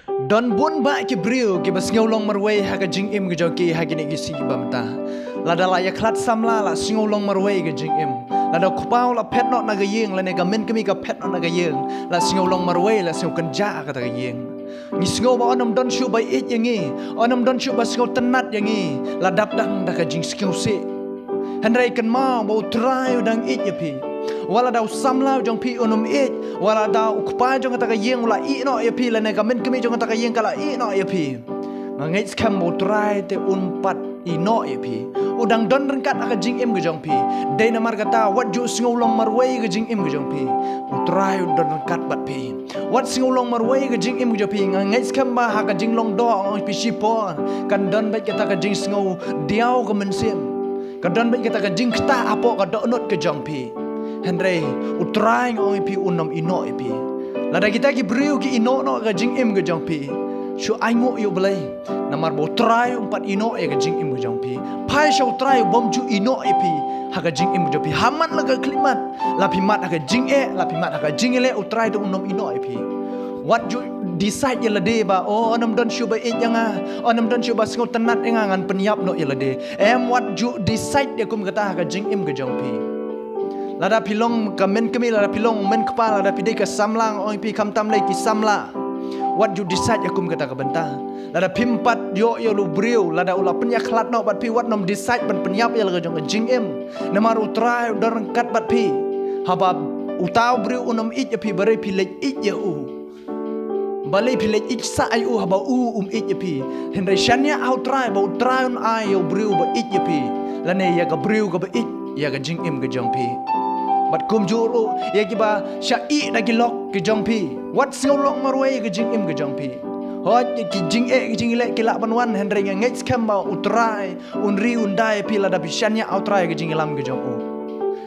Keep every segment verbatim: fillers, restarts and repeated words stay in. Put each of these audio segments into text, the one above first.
Don bun bah ki briew kiba sngew long marwei ha ka jingim ka jong ki ha kine ki sngi ba mynta. Lada la ïakhlad samla la sngew long marwei ka jingim. Lada u kpa u la phet noh na ka ïing lane ka mynkmie ka phet noh na ka ïing, la sngew long marwei, la sngew kynjah ha kata ka ïing. Ngi sngew ba un ym don shuh ba ïeit ïa ngi, un ym don shuh ba sngew tynnat ïa ngi. La dap tang da ka jingsngewsih. Hynrei kynmaw ba U Trai u dang ïeit ïa phi. Wat lada u samla u jong phi un ym ïeit, wat lada u kpa jong kata ka ïing u la ïeh noh ïa phi lane ka mynkmie jong kata ka ïing ka la ïeh noh ïa phi, nga ngeit skhem ba U Trai te un pat ïeh noh ïa phi. U dang don ryngkat ha ka jingim ka jong phi. Dei namar kata wat ju sngew long marwei ka jingim ka jong phi. U Trai un don ryngkat bad phi. Wat sngew long marwei ka jingim ka jong phi. Nga ngeit skhem ba ha ka jinglong doh ong phi shipor kan don beit kata ka jingsngew diaw ka mynsiem. Ka don beit kata ka jingktah hapoh ka dohnud ka jong phi. Hynrei U Trai nga ong ïa phi un ym ïeh noh ïa phi. Lada kita ki briew ki ïeh noh noh ka jingim ka jong phi, shu ainguh ïa U Blei. Namar ba U Trai um pat ïeh noh ïa ka jingim ka jong phi. Phai sha U Trai u bym ju ïeh noh ïa phi ha ka jingim ka jong phi. Ha man la ka khyllipmat, la phi mad ha ka jingeh, la phi mad ha ka jingïaleh, U Trai te un ym ïeh noh ïa phi. Wat ju decide ïa lade ba, oh, un ym don shuh ba ïeit ïa nga, un ym don shuh ba sngew tynnat ïa nga, ngan pynïap noh ïa lade. Em, wat ju decide ïa kum kata ha ka jingim ka jong phi. Lada phi long ka mynkmie, lada phi long mynkpa, lada phi dei ka samla, nga ong ïa phi khamtam lei ki samla. Wat ju decide ïa kum kata ka bynta. Lada phim pat ïoh ïa u briew, lada u la pynïakhlad noh bad phi, wat nym decide ban pynïap ïa la ka jong ka jingim. Namar U Trai u don ryngkat bad phi. Haba uta u briew un ym ïeit ïa phi, balei phi leit ïeit ïa u? Balei phi leit ïeit sah ïa u haba u um ïeit ïa phi? Hynrei shaniah ha U Trai ba U Trai un ai ïa u briew ba ïeit ïa phi, lane ïa ka briew kaba ïeit ïa ka jingim ka jong phi. Bad kumjuh ruh ïa kiba shah ïeh da ki lok ki jong phi. Wat sngew long marwei ka jingim ka jong phi. Hooid, ki jingeh ki jingïaleh ki lah ban wan, hynrei nga ngeit skhem ba U Trai un ri un da ïa phi lada phi shaniah ha U Trai ka jingïalam ka jong u.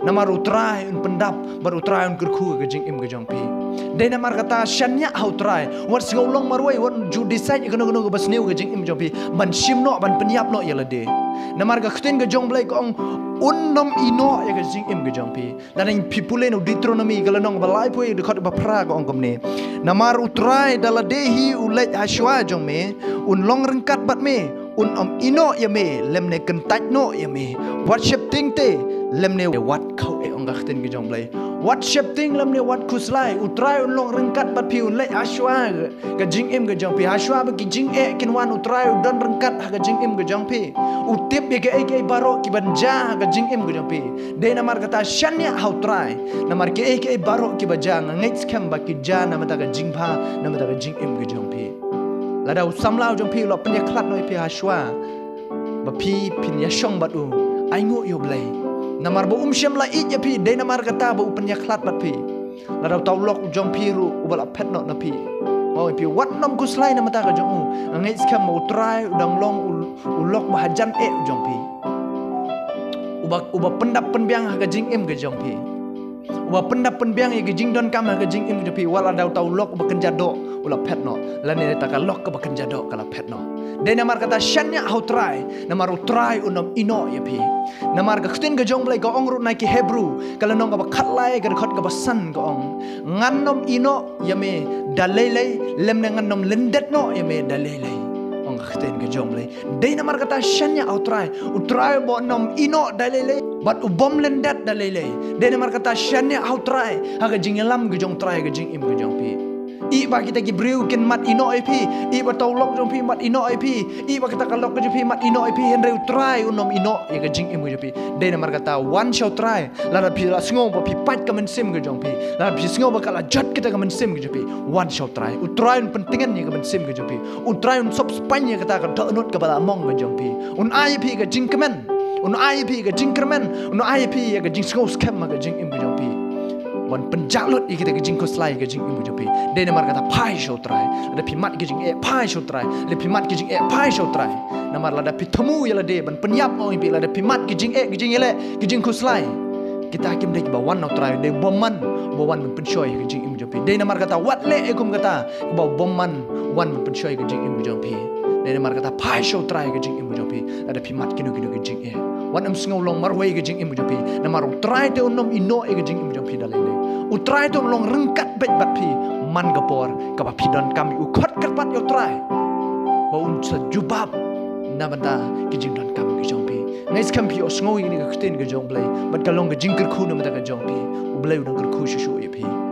Namar U Trai un pyndap bad U Trai un kyrkhu ka jingim ka jong phi. Dei namar kata shaniah ha U Trai. Wat sngew long marwei, wat ju decide ïa kano kano kaba sniew ka jingim jong phi ban shim noh, ban pynïap noh ïa lade. Namar ka ktien ka jong U Blei ka ong un ym ïeh noh ïa ka jingim ka jong phi. Lada phi pule na u Deuteronomi ka lynnong ba laiphew, dkhot ba phra ka ong kumne. Namar U Trai da lade hi u leit ha shuwa jong me, un long ryngkat bad me, un ym ïeh noh ïa me lymne kyntait noh ïa me. Wat sheptieng te lymne wat khaw eh, ong ka ktien ka jong U Blei. Wat sheptieng lymne wat khuslai, U Trai un long ryngkat bad phi, un leit ha shuwa ka jingim ka jong phi. Ha shuwa ba ki jingeh kin wan, U Trai u don ryngkat ha ka jingim ka jong phi. U tip ïa kiei kiei baroh kiban jia ha ka jingim ka jong phi. Dei namar kata shaniah ha U Trai. Namar kiei kiei baroh kiba jia nga ngeit skhem ba ki jia na bynta ka jingbha, na bynta ka jingim ka jong phi. Lada u samla u jong phi u la pynïakhlad noh ïa phi ha shuwa ba phi phin ïashong bad u, ainguh ïa U Blei. Namar ba um shym la ïeit ïa phi, dei namar kata ba u pynïakhlad bad phi. Lada uta u lok u jong phi ruh uba la phet noh na phi, nga ong ïa phi wat nym khuslai na bynta ka jong u. Nga ngeit skhem ba U Trai u dang long u, u lok ba hajan eh u jong phi. Uba, uba pyndap pynbiang ha ka jingim ka jong phi. Uba pyndap pynbiang ïa ka jingdonkam ha ka jingim ka jong phi. Wat lada uta u lok uba kynja doh u la phet noh, lane uta ka lok kaba kynja doh ka la phet noh. Dei namar kata shaniah ha U Trai, namar U Trai un ym ïeh noh ïa phi. Namar ka ktien ka jong U Blei ka ong ruh na ki Hebru ka lynnong kaba khatlai ka dkhot kaba san ka ong, ngan nym ïeh noh ïa me da lei lei, lymne ngan nym lyndet noh ïa me da lei lei, ong ka ktien ka jong U Blei. Dei namar kata shaniah ha U Trai. U Trai uba nym ïeh noh da lei lei bad u bym lyndet da lei lei. Dei namar kata shaniah ha U Trai ha ka jingïalam ka jong U Trai ha ka jingim ka jong phi. Ïeh ba kita ki briew kin mad ïeh noh ïa phi, ïeh ba uta u lok jong phi mad ïeh noh ïa phi, ïeh ba kata ka lok ka jong phi mad ïeh noh ïa phi, hynrei U Trai un nym ïeh noh ïa ka jingim ka jong phi. Dei namar kata wan sha U Trai. Lada phi la sngew ba phi pait ka mynsiem ka jong phi, lada phi sngew ba ka la jot kata ka mynsiem ka jong phi, wan sha U Trai. U Trai un pyntngen ïa ka mynsiem ka jong phi. U Trai un sop spaiñ ïa kata ka dohnud kaba la mong ka jong phi. Un ai ïa phi ka jingkmen, un ai ïa phi ka jingkyrmen, un ai ïa phi ïa ka jingsngew skhem ha ka jingim ka jong phi. Wan pynjah lut ïa kita ka jingkhuslai ha ka jingim ka jong phi. Dei namar kata phai sha U Trai. Lada phi mad ka jingeh, phai sha U Trai. Lada phi mad ka jingeh, phai sha U Trai. Namar lada phi thmu ïa lade ban pynïap, nga ong ïa phi, lada phi mad ka jingeh, ka jingïaleh, ka jingkhuslai, kita kim dei kiba wan na U Trai. Dei u bymman uba wan ban pynshoi ha ka jingim ka jong phi. Dei namar kata wat leh ïa kum kata kaba u bymman wan ban pynshoi ha ka jingim ka jong phi. Dei namar kata phai sha U Trai ha ka jingim ka jong phi. Lada phi mad kino kino ka jingeh, wat nym sngew long marwei ha ka jingim ka jong phi. Namar U Trai te un nym ïeh noh ïa ka jingim ka jong phi da lei lei. U Trai te un long ryngkat beit bad phi. man ka por kaba phi donkam ïa u khot kyrpad ïa u Trai ba un sa jubab na bynta ki jingdonkam ki jong phi. Nga ngeit skhem phi ïohsngew ïa kane ka ktien ka jong U Blei bad ka long ka jingkyrkhu na bynta ka jong phi. U Blei u dang kyrkhu shuh shuh ïa phi.